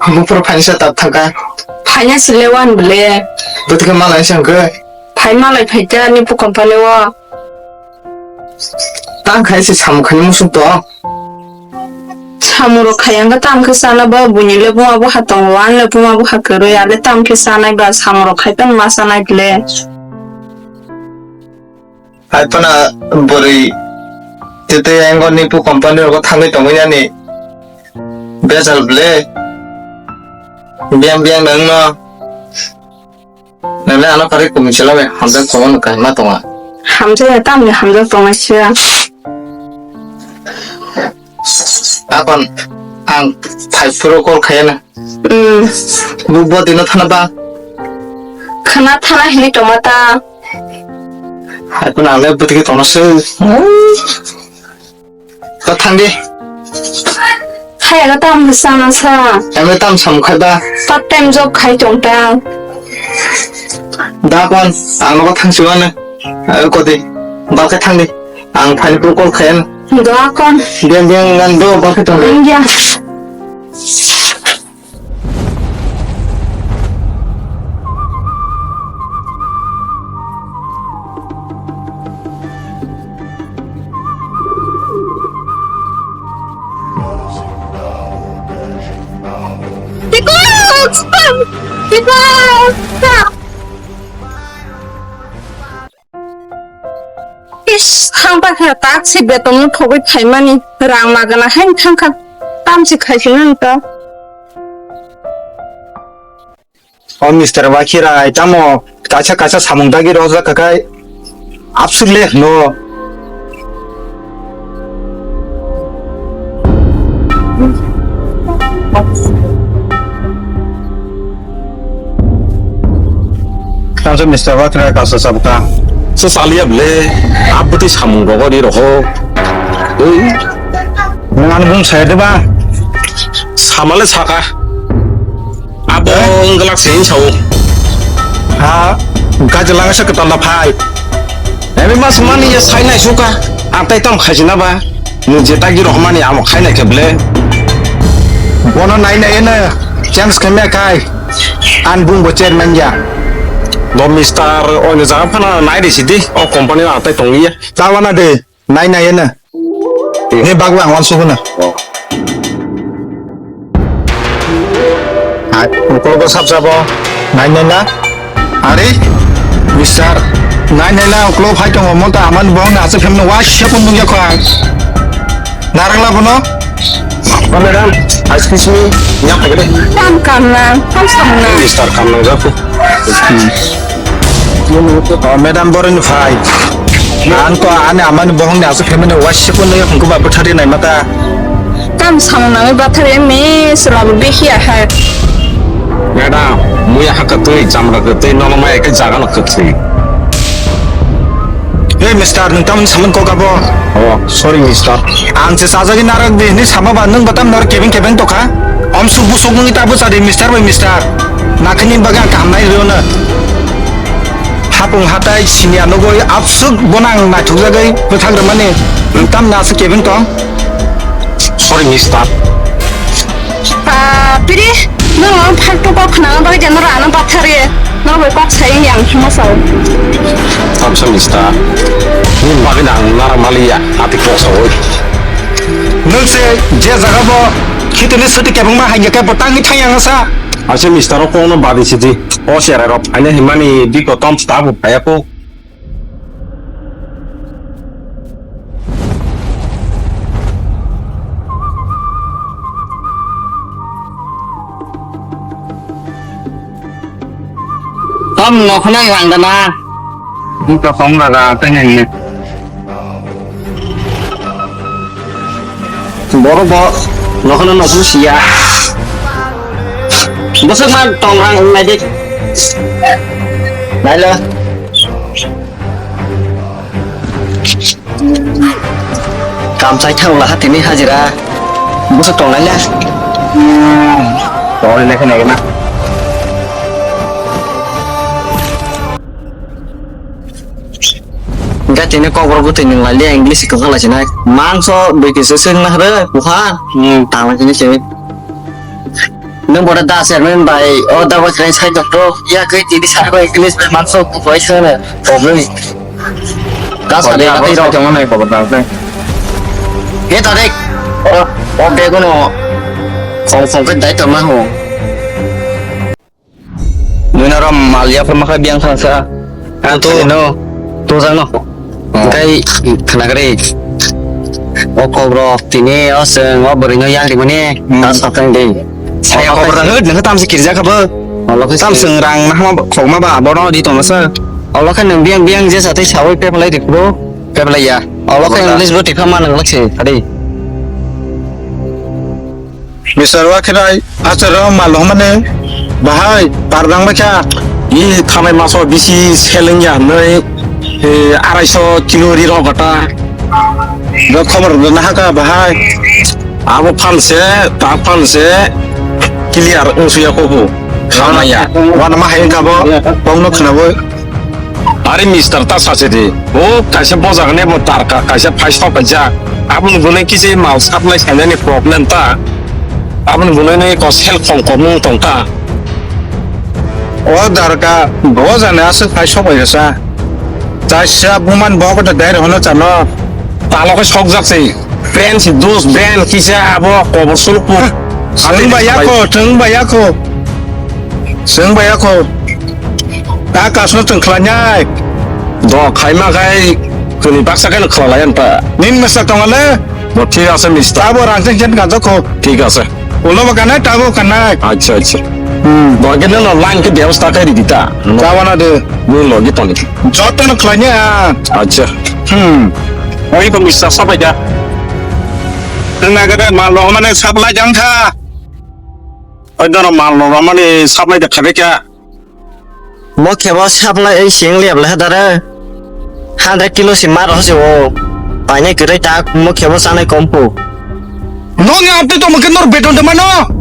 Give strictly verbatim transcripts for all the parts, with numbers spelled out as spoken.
Buphuru phainsa tak thangkha. Phaina sile wan bele. Bwtwkhe malai sangkhe. Phai malai phaikha nipu company o. Tang khai se samung khai musuk to. Samung rok khai ang tam khe sana ba buini le buma bo ha tongo, ang le buma bo ha kwrwi, ale tam khe sanai ba samung rok khai tong ma sanai bele. Hai phano bwrwi tete yango nipu company rogo thangwi tongwi nani bejal ble. Biyang biyang nangno. Nangno ano kari kumi chila bai hamjak tongo no kahima tonga. Hamjak ya tamni hamjak tonga sia. Akon ang phai phuru call khayana. Hmm. Bu bo dino thana ba. Khana thana hini tomata. Hai kun ale buti ke tono se. Ka thang di. Hai aga tam sana sa. Ame tam sam khai ba. Part time job khai tong ta. Da kon ang no thang siwa na. Ko di. Ba ka thang di. Ang phai phuru call khayan. Da kon. Diang diang ngan do ba ka thang di. Diang. Tiko! Tiko! Is, hang pa khe tak si beton no thogwi phaimani rang magana hai thangkha. Tam si khai sini to. O Mister Wakhirai, tamo kaisa kaisa samung dagi rojak kha khai absuk le hwno. Tamo Mister Wakhirai kaisa sabukha. Se saliya ble, abdi samung rogo di roho. Oi. Nang ano bung saya de ba? Samale saka. Abo wngglak se wng sao. Ha, gajla ngasa kwtal da phai. Emi mas mani ya sai nai suka. Ang tai tam khaisina ba. Nwng je tagi rohmani amo khainai khe ble. Bono nai nai eno chance khe me khai. An bung bo chairman ya. Bo mister oino jaga phana nai de sidi. O company ang tai tongiya. Tawana de. Nai nai eno. Ni bagwi ang uansuk hwno. Hai, ukologo sap sabo. Nai nai na. Are, mister. Nai nai na, ukologo phai tongo. Mo ta amani bohong ni aswk phemno waisa phone nungya kho ang. Narang la bono. O madam, ice cream sini nyap lagi deh. Kam kam na, kam sam na. Mister kam nang jaku. O madam, boroni phai. Ang to ani amani bohong ni aswk khe mani waisa phone nungya phone ko ba bwthari nai mata. Kam sam nang bwthari me sula bo behi ahai. Madam, muya ha kwtwi, chamra kwtwi, nono ma ekhe jaga no kwtwi. Hey, mister, nwng tamni samani kok abo? Oh, sorry, mister. Ang se sajagwi narwk di hinwi sama ba nwng bo tamni oro kebeng kebeng tokha? Omsuk busuk nwngwi ta bwsa di, mister bai mister. Nakhini bagwi ang kaham nai rwno. Hapung hatai siniya nugwi absuk bono ang naithokjagwi bwthak rwmani nwng tamni aswk kebeng tong? Sorry, mister. Ah, piri, nwng ang faltu kok khna bagwi jano rano bathari. Nwng bai kok sai yang himo sao. Tamsa mister. Ni bagwi nang nara maliya, ati kok sao. Nwng se je jaga bo khitini suti kebang ma hanya ke botang ni thang yang sa. Ase mister ko no badi sidi. O sera rok aine himani biko tom stabu phaya ko. Tam nokhna rang dana. Ito kong raga tanya ni. Borok bo nokhno nokhno siya. Bwswk man tong rang nai de. Nailo. Kam chai thang la hatini hajira. Bwswk tong nai le. Tong le khe nai na. Hingke tini kokborok bwtwi nwng lai liya English se kwchang lai sinai. Mangso bwtwi se swng na hwrwi bupha. Hmm. Tang lai sini se. Nung boda da chairman bai, o da bai khlai sai doctor, ya kai tini sa ko English bai manso ko bai sa na problem. Da sa de abo tiro. Sai tong nai ko da. He ta de. O, o be ko no. Khong khong ke dai to ma ho. Nui na rom mal ya pha ma kha biang kha sa. Ang to no. To jang no. Hwnkhe khna gari. O kokrok tini o chwng o bwrwino yang rimani. Hmm. Ta sakang de. Saya kokrok hwt nang tam se kirja kha bo. Olo khe tam chwng rang nahma khokma ba bono di tongma sa. Olo khe nang biang biang je sa tei sawi pepalai ri bro. Pepalai ya. Olo khe English bo tikha ma nang lak se adi. Mister Wakhirai, acharo mal hwnmani bahai pardang baikha. I thanai maso bisi seleng ya hwnwi, eh, arai so kilo ri rok gata. Bo khobor rwna haka bahai. Abo phan se, ta phan se clear wngsuya kho bo. Khamaya. Wana ma hai wngkha bo, bongno khwnabo. Are mister ta sache de. O kaisa bojak ne bo tarka, kaisa phai sok kaisa. Aboni bunai kisa mal supply khainani problem ta. Aboni bunai no ko sel kom kom wng tong ta. O darka bo jani aswk phai sok bai sa. Chaisa buman bo ko dai hono chano. Talo khe sok jak se. Friends, dos, ben, kisa abo kobor suluk po. Chwng bai yakho, chwng bai yakho. Chwng bai yakho. Ta kasno chwng khlainai. Do khaima khai kwnwi baksa khe khwlalai anpa. Nin masa tongale. Bo thik ase mister. Tabo rang cheng chen ganjak kho. Thik ase. Ulo ba kanai tabo kanai. Acha acha. Hmm. Bo khe no line khe byabostha khai ridi ta. Chawana de. Ni logi toni. Joto no khlainai. Acha. Hmm. Oi ko mister sabai da. Nang na ga mal no mane supply jang kha. Oi dono mal no mane supply da khabe kya. Mo khebo supply ei sing liab le hadare. Hundred kilo si mar ho si o. Paine kirai tak mo khebo sanai kompu. Nong ya apte to mungkin nor beton de mano.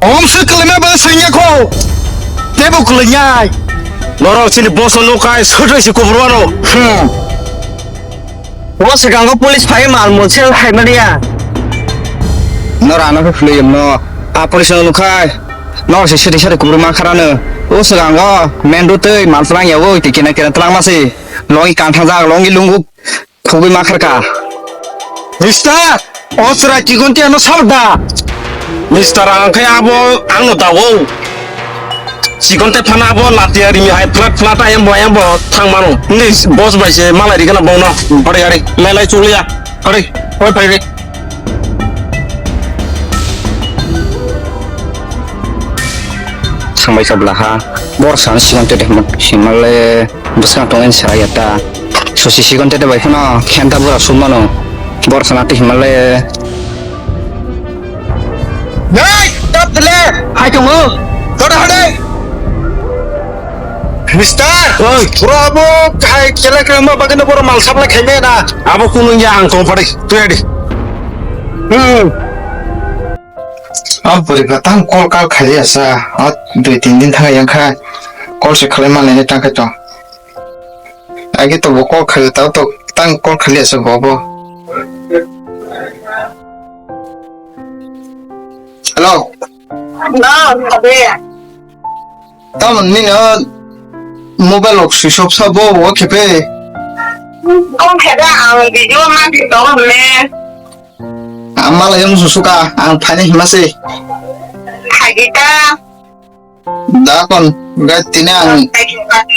Om se kwlaima ba sanya kho. Tebo kwlainyai. Norok chini boss no nukai sotoi se kubur wano. Hmm. Bo swkango police phai mal mul sel khai mania. Nor ano khe khwlwi yamno. A police no nukhai. Nor se siri siri kubur ma kharano. O swkango main road tei mal tlang yago tei kena kena tlang ma se. Longi kantha jak longi lungu. Khugwi ma kharka. Mister, o chwrai chigon tei ano sal da. Mister, ang khe abo ang no dago. Chigon tei phana abo latia rimi hai flat flat ayang bo ayang bo thang mano. Ni boss bai se malai ri kana bono. Ari ari lai lai chulia. Ari, oi phai ri. Sangbai sabla ha. Bor san chigon tei tei himo simale. Bwskang tongwi sa ya ta. Sosi sikon tete bai phano khenta bura sumano. Bor sana twi himale. Nei, tap dile. Hai tongo. Koda hade. Mister. Oi. Bro abo hai kela kela ma bagano boro mal sabla khaime na. Abo kunu ya ang tong pare. Tu ya di. Hmm. Ang pori ka tang call call khai ya sa. At dui tin din thang yang kha. Call se khalai ma nai tang kha to. Agi to bo call khayo, tao to tang call khali asa bo bo. Hello. No, sabe. Tamo nini o mobile rok switch off sa bo, o khe pe? Kong khe da ang video ma khe tong le. Ang mala yang susuka, ang phai na hima se. Khaji ta. Da kon, ga tini ang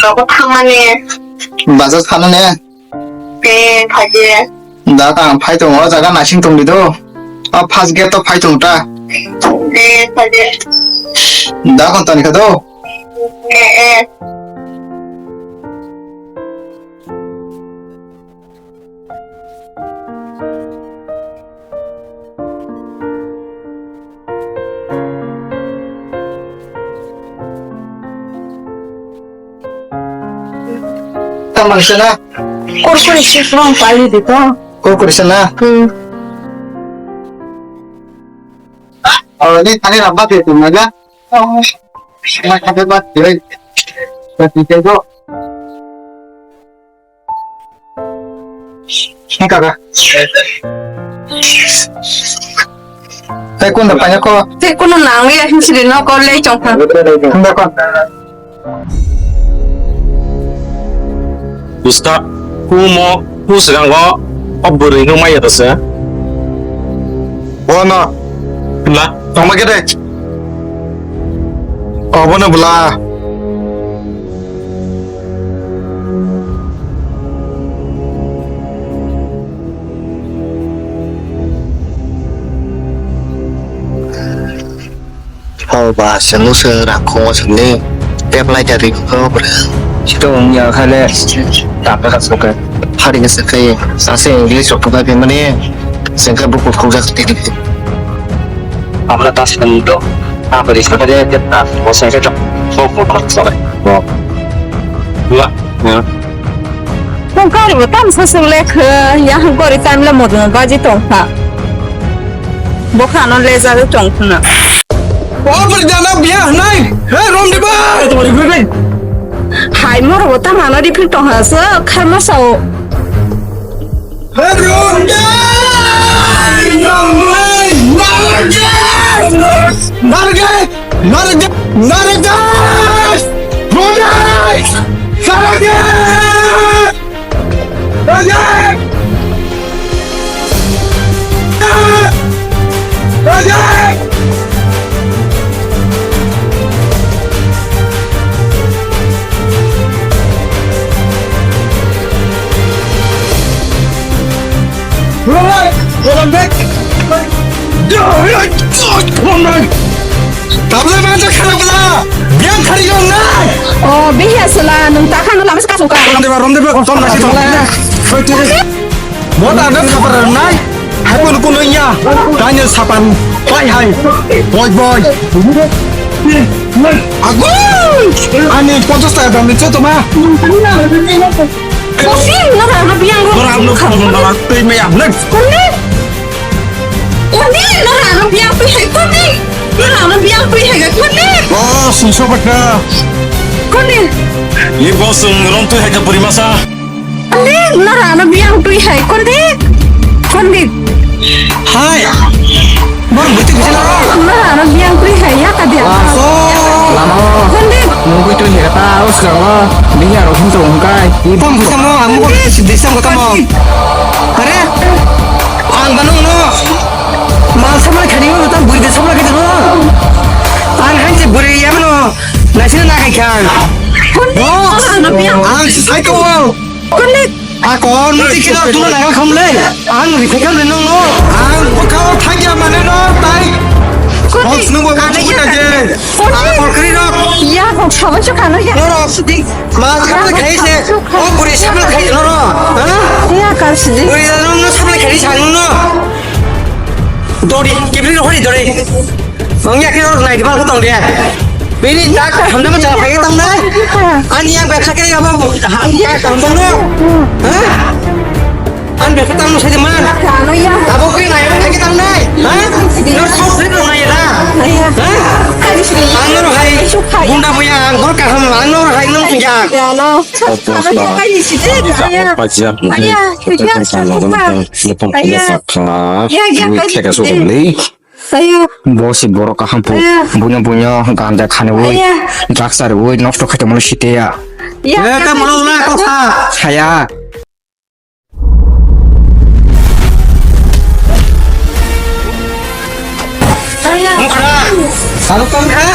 logo thangmani. Bazar thana ne? Te, phaje. Da ka ang phai tongo, o jaga naising tong di do. O first gate to phai tong ta. Te, phaje. Da kon tani kha do. E, e. Tamang sana. Kurkure chips rong pali dito. Kurkure sana. Hmm. Oh, ini tadi rapat ya, tenaga. Oh. Mai khabe ba tei. Hingkha kha. Tei kunda paina ko? Tei kunu nangwi ya hinsiri no ko lei chong kha. Hingkha ko. Bista, kumo, kusrango, o bwrwi no maya dasa. Bono. La. Tongma kede. Obono bwla. Hor ba se musu rang khongo sini. Tep lai ta ri ko bwrwi. Sito wng ya kha le. Ta ka ka so ke. Hari ke se ke. Sa se English rok thok bai mani. Sengkhe bukur khukjak tini. Abla tas kan do. Apa di sana dia dia tas. Bos saya cocok. Sok sok sok sok. Dua. Ya. Tong kari bo tam sa sung le khe. Ya gori time le modon baji tong kha. Bo kha no le ja tong khna. O bari jana biya nai. He rom di ba. Hai mor bo tam ano di phil tong ha sa khar ma sa o. Tabla manja khana bla, biang khari yong nai. O, bihi asla, nung ta khana lama sika suka. Rom deba, rom deba, som nasi tong. Mo ta ada sabar nai. Hai pun pun ya. Tanya sapan. Pai hai. Boy boy. Agu. Ani ponchas taka dam ni chotoma. Kondi, nora ano biang ro. Nora ano biang ro. Kondi. Kondi, nora ano biang pi hai kondi. Nora ano biang pi hai kondi. Oh, sungso baka. Kondi. Ye bosong rom tu hai ka puri masa. Kondi, nora ano biang pi hai kondi. Kondi. Hai. Bor buti bisa nora. Nora ano biang pi hai ya ka dia. Laso. Lama. Kondi. Mungkui twi heka ta, o swkango, bini aro himtong hwnkai. Tong bwsamo, ang mokol kisa sidi sam kamo. Are? Ang ba nung no. Mal samla khani no, tang buri de samla khani no. Ang hanse buri ya no. Nasina na khai khan. Ang si sai ko. Kondi. Akon, muti kino tuno nang kham le. Ang ri thekam le nung no. Ang bukao thangya mane no tai. Kondi. Box nung bo kani muti ya na je. Kondi. Akon kri no. Ya ko sabai chu khana ya. No no. Ma kham le khai se. O buri sam le khai no no. Ha? Ya kar sidi. Buri no no sam le khai sang no. Dori, kibri no hori dori. Wng ya khe rok nai dibal khe tong de. Bini tak hamjama chwla phai khe tong nai. Ani yang bebsa khe abo ha ya tong tong no. Ha? An bebsa tong no sai de man. Abo khe nai phai khe tong nai. Ha? Nor sok sri rok nai ra. Ha? An nor hai. Bunda buya ang bor kaham ang nor hai nung ya. Ayo. Bo se borok kaham phu. Ayo. Buino buino ganja khaniwi, ayo, drugs ariwi, nosto khaitongmani siteya. Ya, eh, ya, tamo ya, na ya, kotha. Saya. Ayo. Mukha. Salu kang kha.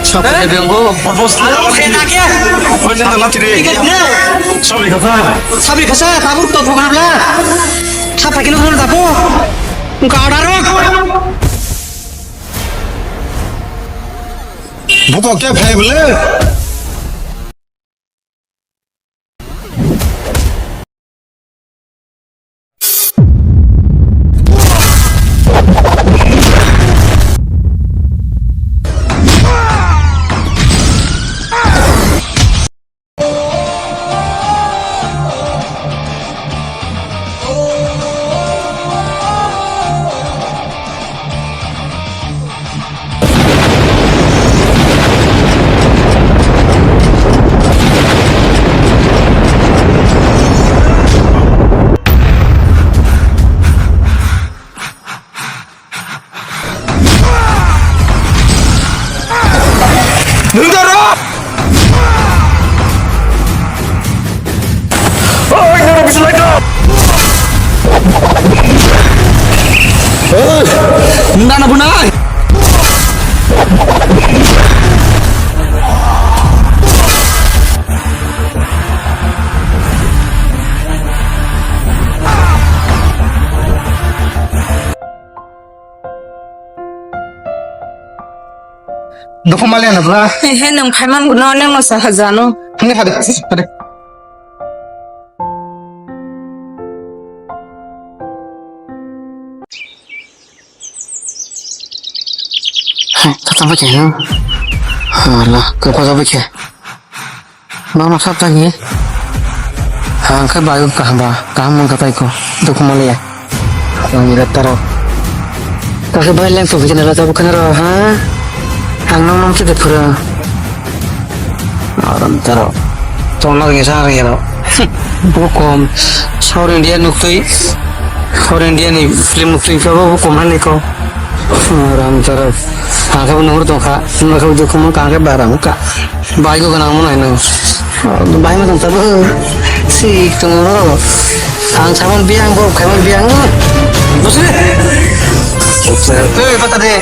Sab ke bengo. Bos. Alu khe na kya? Bos na na tiri. Sabi khasa. Sabi khasa, tabuk to program la. Thapa kilo khana dapo. Gadarok. Buko khe phai bole? Dukhu maliya na bra. He, he, nwng phaiman no, nwng no sa hajano. Hwnwi hade, hade. Hai, tatang pakai no. Hala, kau kau pakai. Nono sab tagi. Ang khe bai kaham ba, kaham mangka tai ko. Dukhu maliya. Ang ira taro. Kau khe bai leng tu bikin ro, tabu kena ro, ha? Ang nong nong khe de phura. Aram taro. Tong nang ya sa ya ro. Bo kom. South India nuktui. South India ni film nuktui ko bo kom han ko. Aram taro. Ang khe bo nuhur tong kha. Ang khe bo dukhu mangka, ang khe bai ram ka. Bai ko ganang mo nai no. Bai ma tong tabo. Si tong ro. Ang saman biang bo, kaiman biang. Bosre. Oi, pata de.